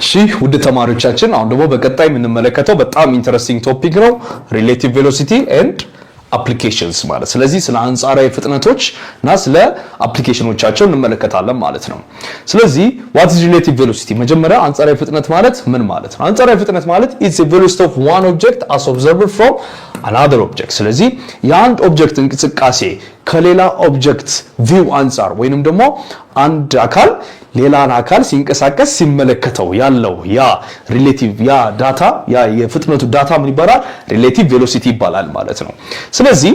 እሺ ውድ ተማሪዎቻችን፣ አሁን ደግሞ በቀጣይ የምንመለከተው በጣም interesting topic ነው፣ relative velocity and applications ማለት። ስለዚህ ስለ አንጻራዊ ፍጥነቶች እና ስለ application ኖቻቸው እንመለከታለን ማለት ነው። ስለዚህ what is relative velocity? መጀመሪያ አንጻራዊ ፍጥነት ማለት ምን ማለት ነው? አንጻራዊ ፍጥነት ማለት it's a velocity of one object as observed from another object። ስለዚህ የአንድ object እንቅስቃሴ ከሌላ object view አንጻር ወይንም ደግሞ አንድ አካል ሌላን አካል ሲንቀሳቀስ ሲመለከተው ያለው ያ relative ያ data፣ ያ የፍጥነቱ data ምን ይባላል? Relative velocity ይባላል ማለት ነው። ስለዚህ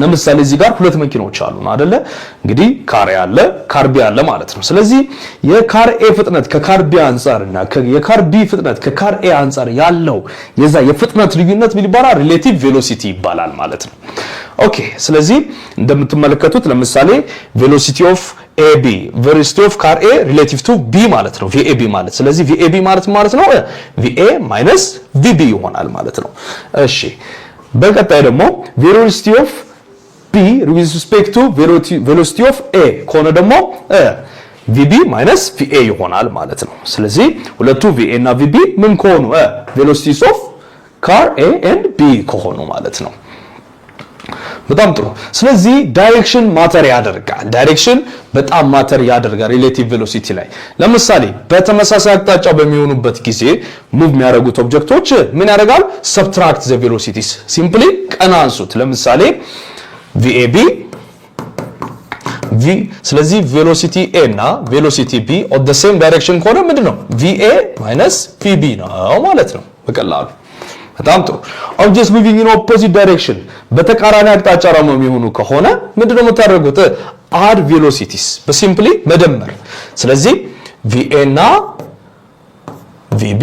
ለምሳሌ እዚህ ጋር ሁለት መኪኖች አሉ አይደለ? እንግዲህ car A አለ፣ car B አለ ማለት ነው። ስለዚህ የ car A ፍጥነት ከ car B አንጻር እና የ car B ፍጥነት ከ car A አንጻር ያለው የዛ የፍጥነት ልዩነት ምን ይባላል? Relative velocity ይባላል ማለት ነው። Okay፣ ስለዚህ እንደምትመለከቱት ለምሳሌ velocity of AB፣ velocity of car A relative to B ማለት ነው VAB ማለት። ስለዚህ VAB ማለት ማለት ነው VA minus VB ይሆናል ማለት ነው። እሺ፣ በቀጣይ ደግሞ velocity of B with respect to velocity of A ከሆነ ደግሞ VB minus VA ይሆናል ማለት ነው። ስለዚህ ሁለቱ VA እና VB ምን ከሆኑ? Velocities of car A and B ከሆኑ ማለት ነው። በጣም ጥሩ። ስለዚህ direction matter ያደርጋል። Direction በጣም matter ያደርጋል relative velocity ላይ። ለምሳሌ በተመሳሳይ አቅጣጫ በሚሆኑበት ጊዜ move የሚያደርጉት object ኦች ምን ያደርጋል? Subtract the velocities፣ simply ቀናንሱት። ለምሳሌ VAB V፣ ስለዚህ velocity A እና velocity B on the same direction ከሆነ ምንድን ነው? VA minus VB ነው ማለት ነው በቀላሉ። በጣም ጥሩ። Objects moving in opposite direction፣ በተቃራኒ አቅጣጫ ደግሞ የሚሆኑ ከሆነ ምንድነው የምታደርጉት? Add velocities፣ በ simply መደመር። ስለዚህ VA እና VB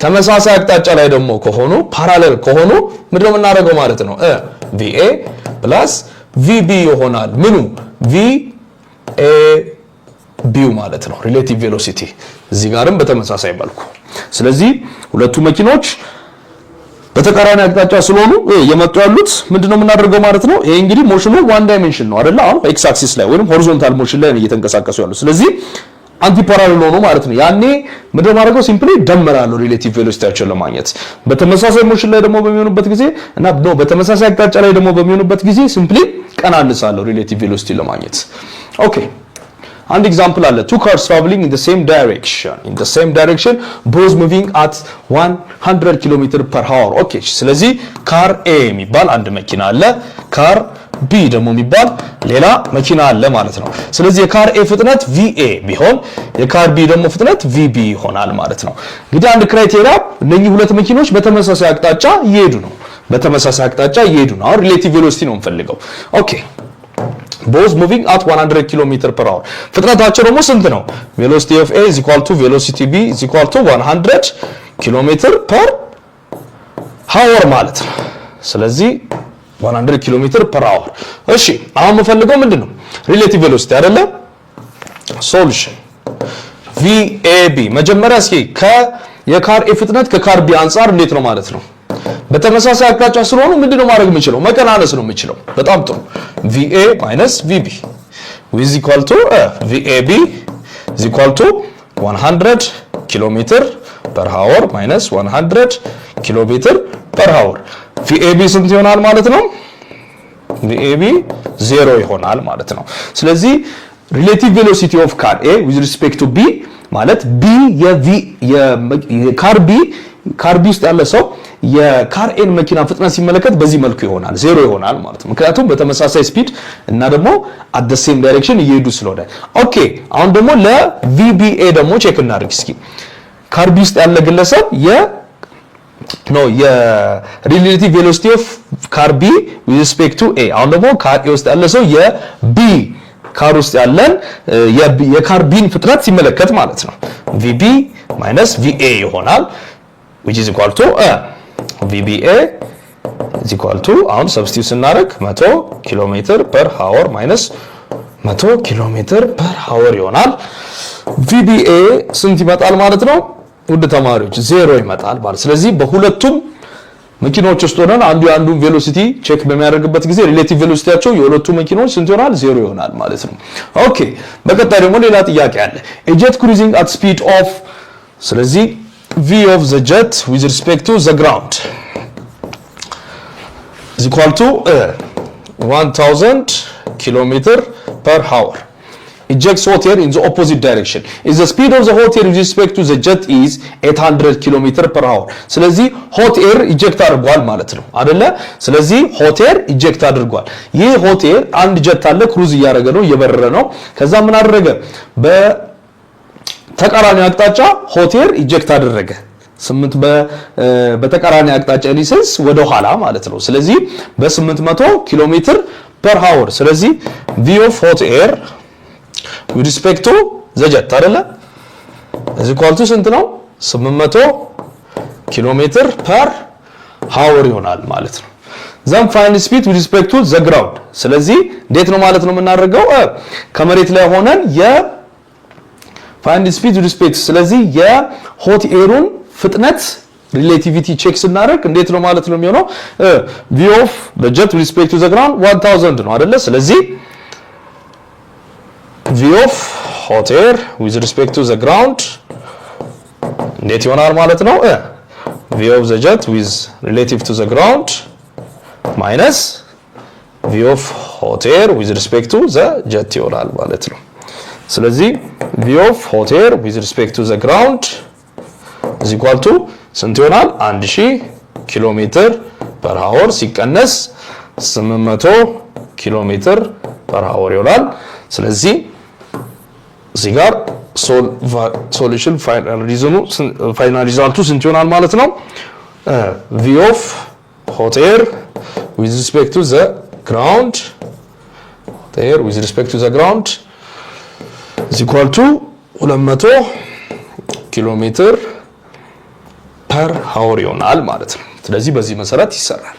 ተመሳሳይ አቅጣጫ ላይ ደግሞ ከሆኑ፣ parallel ከሆኑ ምንድነው የምናደርገው ማለት ነው? VA plus VB ይሆናል። ምኑ? VAB ው ማለት ነው relative velocity። እዚህ ጋርም በተመሳሳይ መልኩ፣ ስለዚህ ሁለቱ መኪኖች በተቃራኒ አቅጣጫ ስለሆኑ እየመጡ ያሉት ምንድነው የምናደርገው ማለት ነው? ይሄ እንግዲህ motion ኑ one dimension ነው አይደለ? አሁን x axis ላይ ወይም horizontal motion ላይ ነው እየተንቀሳቀሱ ያሉት። ስለዚህ anti parallel ሆኖ ማለት ነው። ያኔ ምንድነው የማደርገው? Simply ደምራለሁ relative velocity ያቸውን ለማግኘት። በተመሳሳይ motion ላይ ደግሞ በሚሆኑበት ጊዜ እና no፣ በተመሳሳይ አቅጣጫ ላይ ደግሞ በሚሆኑበት ጊዜ simply ቀናንሳለሁ relative velocity ለማግኘት። Okay፣ አንድ example አለ። Two cars traveling in the same direction, both moving at 100 kilometer per hour። Okay፣ ስለዚህ car A የሚባል አንድ መኪና አለ፣ car B ደግሞ የሚባል ሌላ መኪና አለ ማለት ነው። ስለዚህ የ car A ፍጥነት VA ቢሆን የ car B ደግሞ ፍጥነት VB ይሆናል ማለት ነው። እንግዲህ አንድ criteria እነኚህ ሁለት መኪኖች በተመሳሳይ አቅጣጫ እየሄዱ ነው። በተመሳሳይ አቅጣጫ እየሄዱ ነው። አሁን relative velocity ነው የምፈልገው። Okay, both moving at 100 kilometer per hour። ፍጥነታቸው ደግሞ ስንት ነው? Velocity of A is equal to velocity B is equal to 100 kilometer per hour ማለት ነው። ስለዚህ 100 kilometer per hour። እሺ፣ አሁን የምፈልገው ምንድን ነው? Relative velocity አይደለ? Solution VAB፣ መጀመሪያ እስኪ የ car A ፍጥነት ከ car B አንጻር እንዴት ነው ማለት ነው? በተመሳሳይ አቅጣጫ ስለሆኑ ምንድነው ማድረግ የምችለው? መቀናነስ ነው የምችለው። በጣም ጥሩ። VA minus VB is equal to VAB is equal to 100 kilometer per hour minus 100 kilometer per hour። VAB ስንት ይሆናል ማለት ነው? VAB ዜሮ ይሆናል ማለት ነው። ስለዚህ relative velocity of car A with respect to B ማለት B የ V የ car B፣ car B ውስጥ ያለ ሰው የ car A ን መኪና ፍጥነት ሲመለከት በዚህ መልኩ ይሆናል፣ ዜሮ ይሆናል ማለት ነው። ምክንያቱም በተመሳሳይ speed እና ደግሞ at the same direction እየሄዱ ስለሆነ። Okay፣ አሁን ደግሞ ለ VBA ደግሞ check እናድርግ እስኪ። Car B ውስጥ ያለ ግለሰብ የ no የ relative velocity of car B with respect to A። አሁን ደግሞ car A ውስጥ ያለ ሰው የ B car ውስጥ ያለን የ car B ን ፍጥነት ሲመለከት ማለት ነው VB minus VA ይሆናል፣ which is equal to VBA is equal to፣ አሁን substitute ስናደርግ 100 kilometer per hour minus 100 kilometer per hour ይሆናል። VBA ስንት ይመጣል ማለት ነው? ውድ ተማሪዎች፣ ዜሮ ይመጣል ማለት። ስለዚህ በሁለቱም መኪናዎች ውስጥ ሆነን አንዱ የአንዱን velocity check በሚያደርግበት ጊዜ relative velocity ያቸው የሁለቱ መኪናዎች ስንት ይሆናል? ዜሮ ይሆናል ማለት ነው። Okay፣ በቀጣይ ደግሞ ሌላ ጥያቄ አለ። A jet cruising at speed of፣ ስለዚህ v of the jet with respect to the ground is equal to 1000 kilometer per hour, ejects hot air in the opposite direction. Is the speed of the hot air with respect to the jet is 800 km per hour? ስለዚህ hot air eject አድርጓል ማለት ነው አይደለ? ስለዚህ hot air eject አድርጓል። ይህ hot air፣ አንድ ጀት አለ፣ cruise እያደረገ ነው፣ እየበረረ ነው። ከዛ ምን አደረገ? በተቃራኒ አቅጣጫ hot air eject አደረገ። ስምንት በተቃራኒ አቅጣጫ ሊሰንስ ወደ ኋላ ማለት ነው። ስለዚህ በ800 ኪሎ ሜትር per hour። ስለዚህ v of hot air with respect to the jet አይደለ is equal to ስንት ነው? 800 ኪሎ ሜትር per hour ይሆናል ማለት ነው። Then find speed with respect to the ground። ስለዚህ እንዴት ነው ማለት ነው የምናደርገው? ከመሬት ላይ ሆነን የ find speed with respect፣ ስለዚህ የ hot air ኡን ፍጥነት relativity check ስናደርግ እንዴት ነው ማለት ነው የሚሆነው? V of the jet with respect to the ground 1000 ነው አይደለ? ስለዚህ v of hot air with respect to the ground እንዴት ይሆናል ማለት ነው? V of the jet with relative to the ground minus v of hot air with respect to the jet ይሆናል ማለት ነው። ስለዚህ v of hot air with respect to the ground is equal to ስንት ይሆናል? 1000 ኪሎ ሜትር per hour ሲቀነስ 800 ኪሎ ሜትር per hour ይሆናል። ስለዚህ እዚህ ጋር solution final reason ኑ final result ኡ ስንት ይሆናል ማለት ነው? V of hot air with respect to the ground, hot air with respect to the ground is equal to 200 ኪሎ ሜትር per hour ይሆናል ማለት ነው። ስለዚህ በዚህ መሰረት ይሰራል።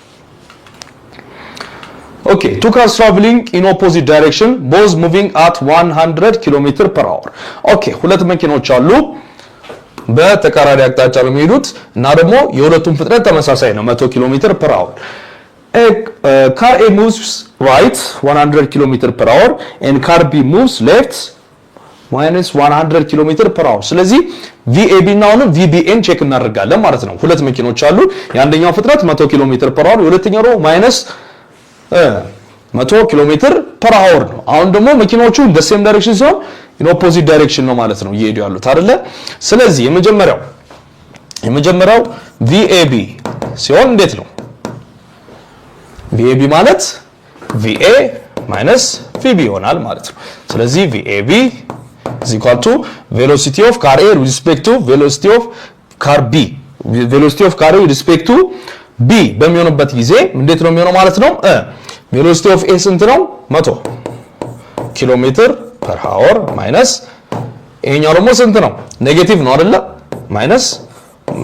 Okay, two cars traveling in opposite direction, both moving at 100 kilometer per hour። Okay፣ ሁለት መኪኖች አሉ፣ በተቃራኒ አቅጣጫ ነው የሚሄዱት እና ደግሞ የሁለቱም ፍጥነት ተመሳሳይ ነው፣ 100 ኪሎ ሜትር per hour። Car A moves right 100 kilometer per hour and car B moves left minus 100 kilometer per hour። ስለዚህ VAB እና አሁንም VBA ን check እናደርጋለን ማለት ነው። ሁለት መኪኖች አሉ። የአንደኛው ፍጥነት 100 ኪሎ ሜትር per hour፣ የሁለተኛው ደግሞ minus 100 ኪሎ ሜትር per hour ነው። አሁን ደግሞ መኪኖቹ the same direction ሲሆን in opposite direction ነው ማለት ነው እየሄዱ ያሉት አይደለ? ስለዚህ የመጀመሪያው VAB ሲሆን እንዴት ነው? VAB ማለት VA minus VB ይሆናል ማለት ነው። ስለዚህ VAB is equal to velocity of car A with respect to velocity of car B, velocity of car A with respect to B በሚሆንበት ጊዜ እንዴት ነው የሚሆነው ማለት ነው? Velocity of A ስንት ነው? 100 ኪሎ ሜትር per hour minus ይሄኛው ደግሞ ስንት ነው? Negative ነው አይደለ? Minus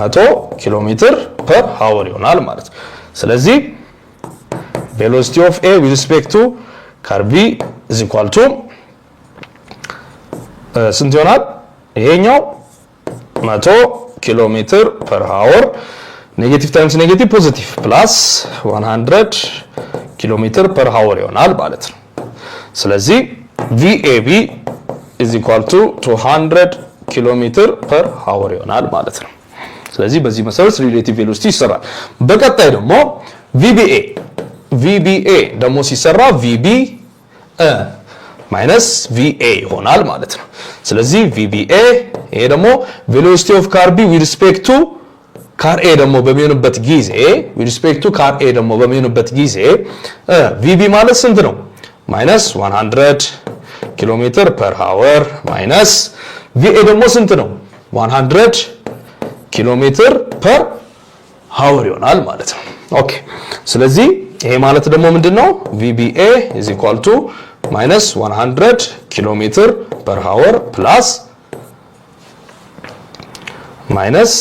100 ኪሎ ሜትር per hour ይሆናል ማለት ነው። ስለዚህ velocity of A with respect to car B is equal to ስንት ይሆናል? ይሄኛው 100 ኪሎ ሜትር per hour, negative times negative positive, plus 100 ኪሎ ሜትር per hour ይሆናል ማለት ነው። ስለዚህ VAB is equal to 200 ኪሎ ሜትር per hour ይሆናል ማለት ነው። ስለዚህ በዚህ መሰረት relative velocity ይሰራል። በቀጣይ ደግሞ VBA፣ VBA ደግሞ ሲሰራ VB minus VA ይሆናል ማለት ነው። ስለዚህ VBA ይሄ ደግሞ velocity of car B with respect to car A ደግሞ በሚሆንበት ጊዜ፣ with respect to car A ደግሞ በሚሆንበት ጊዜ VB ማለት ስንት ነው? Minus 100 ኪሎ ሜትር per hour minus VA ደግሞ ስንት ነው? 100 ኪሎ ሜትር per hour ይሆናል ማለት ነው። Okay፣ ስለዚህ ይሄ ማለት ደግሞ ምንድነው? VBA is equal to minus 100 ኪሎ ሜትር per hour plus minus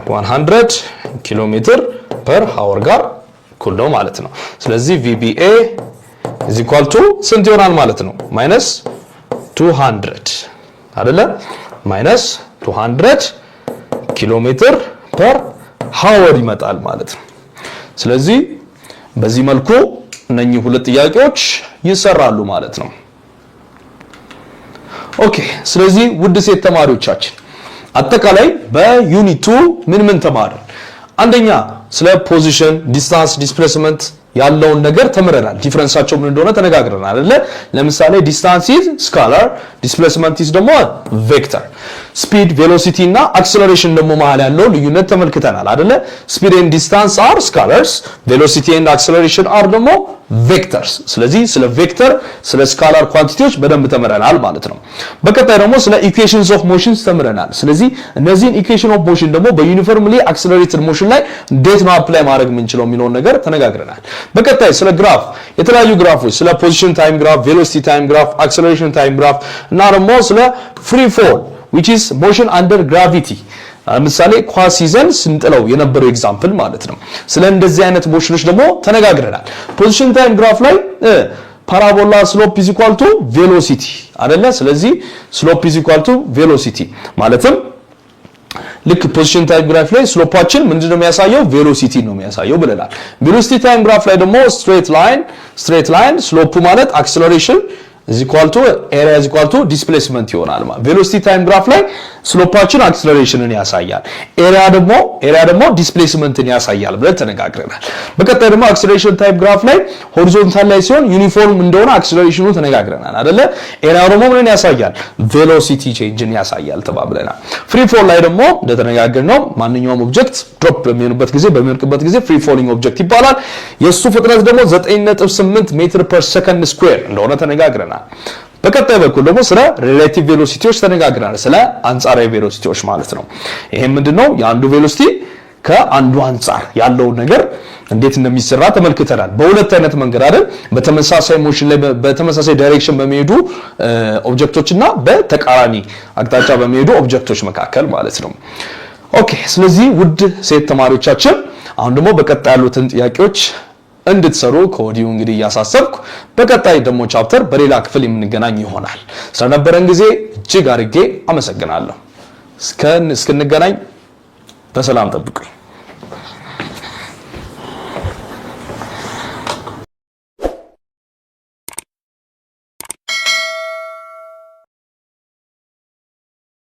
100 ኪሎ ሜትር per hour ጋር እኩል ነው ማለት ነው። ስለዚህ VBA is equal to ስንት ይሆናል ማለት ነው? Minus 200 አይደለ? Minus 200 ኪሎ ሜትር per hour ይመጣል ማለት ነው። ስለዚህ በዚህ መልኩ እነኚህ ሁለት ጥያቄዎች ይሰራሉ ማለት ነው። Okay፣ ስለዚህ ውድ ሴት ተማሪዎቻችን አጠቃላይ በ unit 2 ምን ምን ተማርን? አንደኛ ስለ position፣ distance፣ displacement ያለውን ነገር ተምረናል። Difference ኣቸው ምን እንደሆነ ተነጋግረናል አይደለ? ለምሳሌ distance is scalar፣ displacement is ደግሞ vector። Speed፣ velocity እና acceleration ደግሞ መሃል ያለው ልዩነት ተመልክተናል አይደለ? Speed and distance are scalars፣ velocity and acceleration are ደግሞ vectors። ስለዚህ ስለ vector፣ ስለ scalar quantity ዎች በደንብ ተምረናል ማለት ነው። በቀጣይ ደግሞ ስለ equations of motions ተምረናል። ስለዚህ እነዚህን equation of motion ደግሞ በ uniformly accelerated motion ላይ እንዴት ነው apply ማድረግ የምንችለው የሚለውን ነገር ተነጋግረናል። በቀጣይ ስለ graph፣ የተለያዩ graph ኦች፣ ስለ position time graph፣ velocity time graph፣ acceleration time graph እና ደግሞ ስለ free fall, which is motion under gravity፣ ለምሳሌ ኳስ ይዘን ስንጥለው የነበረው example ማለት ነው። ስለ እንደዚህ አይነት motion ኖች ደግሞ ተነጋግረናል። Position time graph ላይ parabola slope is equal to velocity አይደለ? ስለዚህ slope is equal to velocity ማለትም ልክ position time graph ላይ slope ኣችን ምንድነው የሚያሳየው? Velocity ነው የሚያሳየው ብለናል። Velocity time graph ላይ ደግሞ straight line slope ኡ ማለት acceleration is equal to area is equal to displacement ይሆናል ማለት። Velocity time graph ላይ slope ኣችን acceleration ን ያሳያል፣ area ደግሞ displacement ን ያሳያል ብለን ተነጋግረናል። በቀጣይ ደግሞ acceleration time graph ላይ horizontal ላይ ሲሆን ዩኒፎርም እንደሆነ acceleration ኑ ተነጋግረናል አይደለ? Area ደግሞ ምንን ያሳያል? Velocity change ን ያሳያል ተባብለናል። Free fall ላይ ደግሞ እንደተነጋገርነው ማንኛውም object drop በሚሆንበት ጊዜ፣ በሚወድቅበት ጊዜ free falling object ይባላል። የሱ ፍጥነት ደግሞ 9.8 meter per second square እንደሆነ ተነጋግረናል። በቀጣይ በኩል ደግሞ ስለ relative velocity ዎች ተነጋግረናል። ስለ አንጻራዊ velocity ዎች ማለት ነው። ይሄ ምንድነው? የአንዱ velocity ከአንዱ አንጻር ያለውን ነገር እንዴት እንደሚሰራ ተመልክተናል። በሁለት አይነት መንገድ አይደል? በተመሳሳይ motion ላይ፣ በተመሳሳይ direction በሚሄዱ object ኦች እና በተቃራኒ አቅጣጫ በሚሄዱ object ኦች መካከል ማለት ነው። Okay፣ ስለዚህ ውድ ሴት ተማሪዎቻችን አሁን ደግሞ በቀጣይ ያሉትን ጥያቄዎች እንድትሰሩ ከወዲሁ እንግዲህ እያሳሰብኩ በቀጣይ ደግሞ chapter በሌላ ክፍል የምንገናኝ ይሆናል። ስለነበረን ጊዜ እጅግ አድርጌ አመሰግናለሁ። እስክንገናኝ በሰላም ጠብቁኝ።